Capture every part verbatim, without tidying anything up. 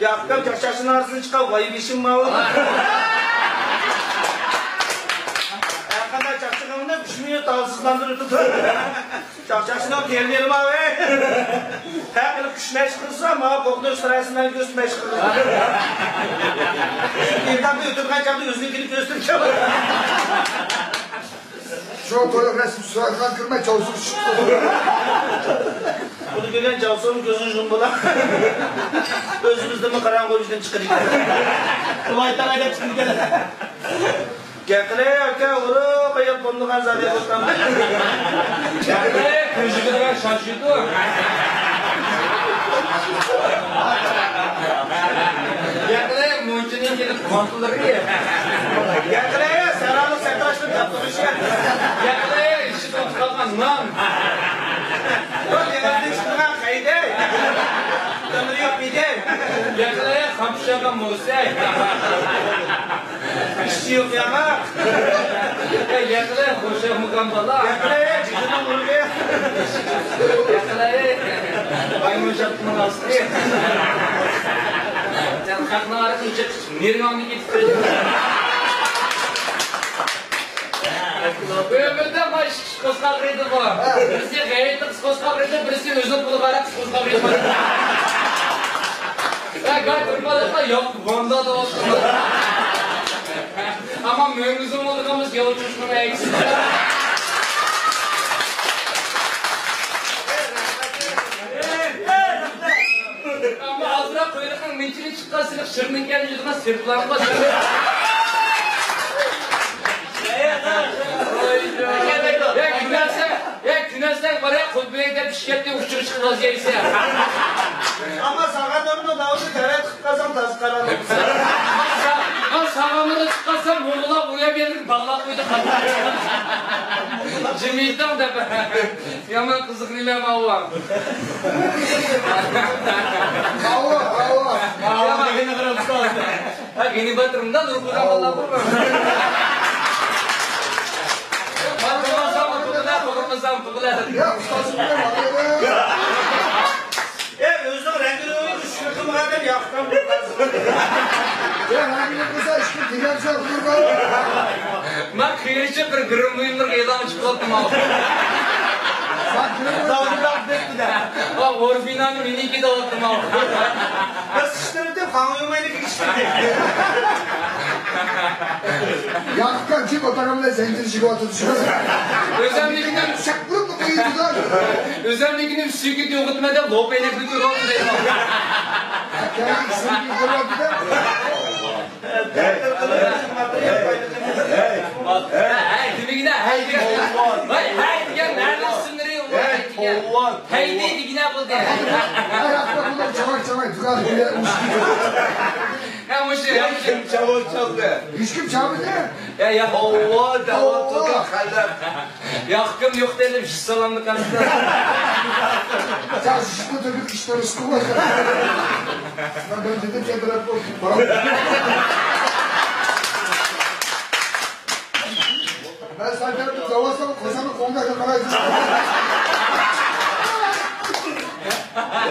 ياقۇپ ئاكام چاقچاقچىنىڭ ئارىسىدىن چىققان ۋاي بېشىم ماۋۇ. ھەرقانداق چاقچىقىڭنى ئۈچ مىنۇت ھالسىزلاندۇرۇپ تۇرىدۇ. چاقچاقچىنىڭ تېرىلىرى ماۋۇ. ھە، قىلىپ كۈچ مەشىق قىلسا، ماۋۇ قوقنۇش سارايسىمان كۆز مەشىق قىلىدۇ. ئىنتاقتا ئۆتىدىغان چاغدا ئۆزىنىڭكىنى كۆرسىتىپ كېلىدۇ. شۇ تويلۇق رەسىم سۈرەتكە كىرمەي چاۋسۇن چىقىپتۇ. بۇنى كۆرگەن چاۋسۇن كۆزىنى يۇمۇپ بولا. ئۆزىمىزدىنمۇ قاراڭغۇ ئۆيدىن چىقىدىكەن. ۋاي تاڭاي دەپ چىقىدىكەن. گەپلەر ئاكا ئۇرۇپ قويۇپ بولمىغان زادى بولسام. گەپلەر كۆزىگە شاشىدۇ. گەپلەر مۇنچىنىڭ كېلىپ قونتۇلىرى. گەپلەر سەرالىق سەتراشنىڭ گەپ قىلىشى. گەپلەر ئىچىدە قالغان نان. بۇ دېڭىزدىن چىقمىغان قەيدەي. تۆمۈر يوق بىدەي. ياقىلى خام پىشىرغان موسەي. ئىشى يوق ياما. ياقىلى خۇشياقمىغان بالا. ياقىلى جىگىرنىڭ ئۇرۇقى. ياقىلى بايمۇ شاپتىنىڭ ئاستى. سەن خەقنىڭ ئارىسىنى چىق. نېرىڭنى كېتىپ. ئۆمرىدە مانا ئىككى قىز قوزغاپ بېرىدىغۇ. بىرسى غەيرىتلىك قىز قوزغاپ بېرىدۇ، بىرسى ئۆزىنىڭ پۇلىغا قاراپ قىز قوزغاپ بېرىدۇ. ھە، گاي تۇرپانلىقلار ياق، ۋاندا دەۋاتىدۇ. ئەمما مۆڭگۈزنىڭ ئالدىغا بىز ياۋا چوشقىنىڭ ئەگىسى. ئەمما ئازراق قۇيرۇقنىڭ مىنچىلىك چىققان سېرىق شىرنىڭ كەينىدىن يۈرىدىغان سېرىقلارمۇ بار. يا كۈنەسەن، يا كۈنەسەن، بار يا، قۇل بىلەن دەپ ئىشكەتتىن ئۇچۇر چىقىپ ۋازىيەتسە. ئەمما ساغان نۇرنىڭ داۋىسى تەرەت قىلىپ قالساڭ تازا قارار. ساغانلىرى چىققانسا موڭغۇللار ئۇ يەر بۇ يەرگە باغلاپ قويدى. جىمىتىڭ دەپ. يامان قىزىق نېمە ماۋۇ. ماۋۇ، ماۋۇ. ماۋۇ دېگىنى قىلىپ ئۇستاز. ھە، غېنى باتۇر، مۇنداق نۇرغۇن بالىلار بار. باتۇرماسام، بۇغىلار، باتۇرماسام، بۇغىلار. يا، ئۇستازىم، ماۋۇ. ئە، ئۆزىنىڭ رەڭگىنى ئۆزى چۈشكۈن قىلمىغان ئادەم ياققان بىر قارىسى. يا، رەڭگىنى قىلسا، ئىشقىلىپ دېگەنسەن قىلغان. مەن قېرىچە بىر گىرىم بۇيۇملىرىغا ئېلان چىقىۋاتتىم ئاۋۇ. سەن گىرىم بۇيۇم. ئا، ئورفىنانى مېنىڭكى دەۋاتتىم ئاۋۇ. بىز ئىشلىرىدى، خاڭيۇمەينىڭكى ئىشلىرىدى. ياققان كىم ئوتاقىمدا زەنجىر چېكىۋاتىدۇ شۇ. ئۆزەمنىڭكىنى شەك بۇرۇپ قويۇۋېتىدۇ. ئۆزەمنىڭكىنى سۈيىگە تۆكۈۋېتىمەن دەپ لوپەينەكنى كۆرۈۋاتىدۇ دەيمەن. كەينىدىكى سۈيىگە كۆرۈۋاتىدۇ. ھەي، ھەي، ھەي دېمىگىنە، ھەي دېگەن. ۋاي، ھەي دېگەن نەنىڭ ئىسىملىرى، ھەي دېگەن. ھەي دېگىنە بولدى. ھەي، ئاختا بۇلار چاۋاك، چاۋاك، دۇكان بۇ يەر ئۇشتى. ھە، مۇشۇ، ھە، مۇشۇ. كىم چاۋاك چالدى؟ ھېچكىم چالمىدى. يا، يا. ھاۋا، داۋا، تودا، قەلەم. ياققىم يوق دېدىم، شۇ سالامنى قانداق؟ يا، شۇ تۆگۈپ ئىشلىرى سۇۋا. مەن بىر دېدىم، يا، بىر بۇ. مەن سەن كەلدىم، زاۋۇتسام، قازاننى قوڭداققا قارايسىز.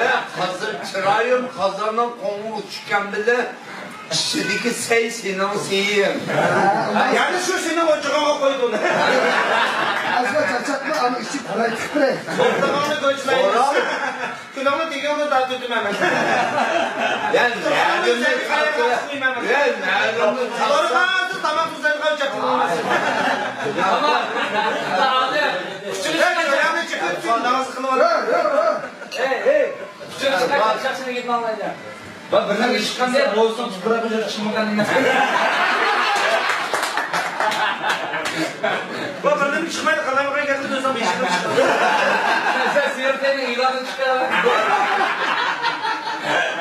يا، قازان، چىرايىم قازاننىڭ قوڭىغا چۈشكەن بىلەن، ئىچىدىكى سەي سېنىڭ سېيىڭ. يەنە شۇ سېنىڭ ئوچىقىڭغا قويدۇم. ئازلا چاچاقلا، ئانا ئىچىپ قاراي تىقىپ بېرەي. ئوتلىغاننى كۆچمەيمىز. كۈنۈڭنى تېگىڭدىن تارتىۋېتىمەن مەن. يا، نەدىمنى تارتىۋەت. يا، نەدىمنى تارتىۋەت. قورقماڭ، تاماق تۇزلايدىغان چاقىرىڭ. تاماق. ھە، چىراينى چېقىپ، ناز قىلىۋاتىدۇ. ھەي، ھەي. ئۇچۇر چىققان شاخسىنى كېتىپ ئاڭلايلى. بۇ بىرنىڭ ئىشى چىققان دەپ، بولسۇن، تۇپراق ئۈزۈپ چىقمىغان نېمە. بۇ بىرنىڭ چىقمايدۇ، قالايمىقان گەپنى ئۆزۈڭ بېشىڭدىن چىقىرىدۇ. سەن سىيرتەينىڭ ئېلانىنى چىقار.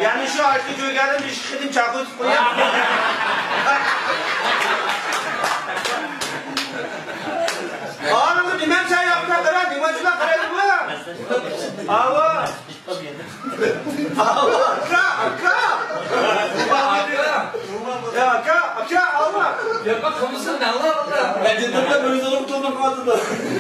يەنى شۇ ئاشنى كۆرگەندىن ئىككى قېتىم چاقىرتىپ قويۇپ. ئانىڭغا نېمەم سەن ياقتا قارا، نېمە ئۈچۈن قارايدىغۇ؟ ئاۋۇ. ئاكا، ئاكا. ئاكا. يا، ئاكا، ئاكا، ئاۋۇ. ياقا، قىلمىسۇن، نەللا، ئاكا. مەن دېدىم، مەن ئۆزۈم تۇرماققا.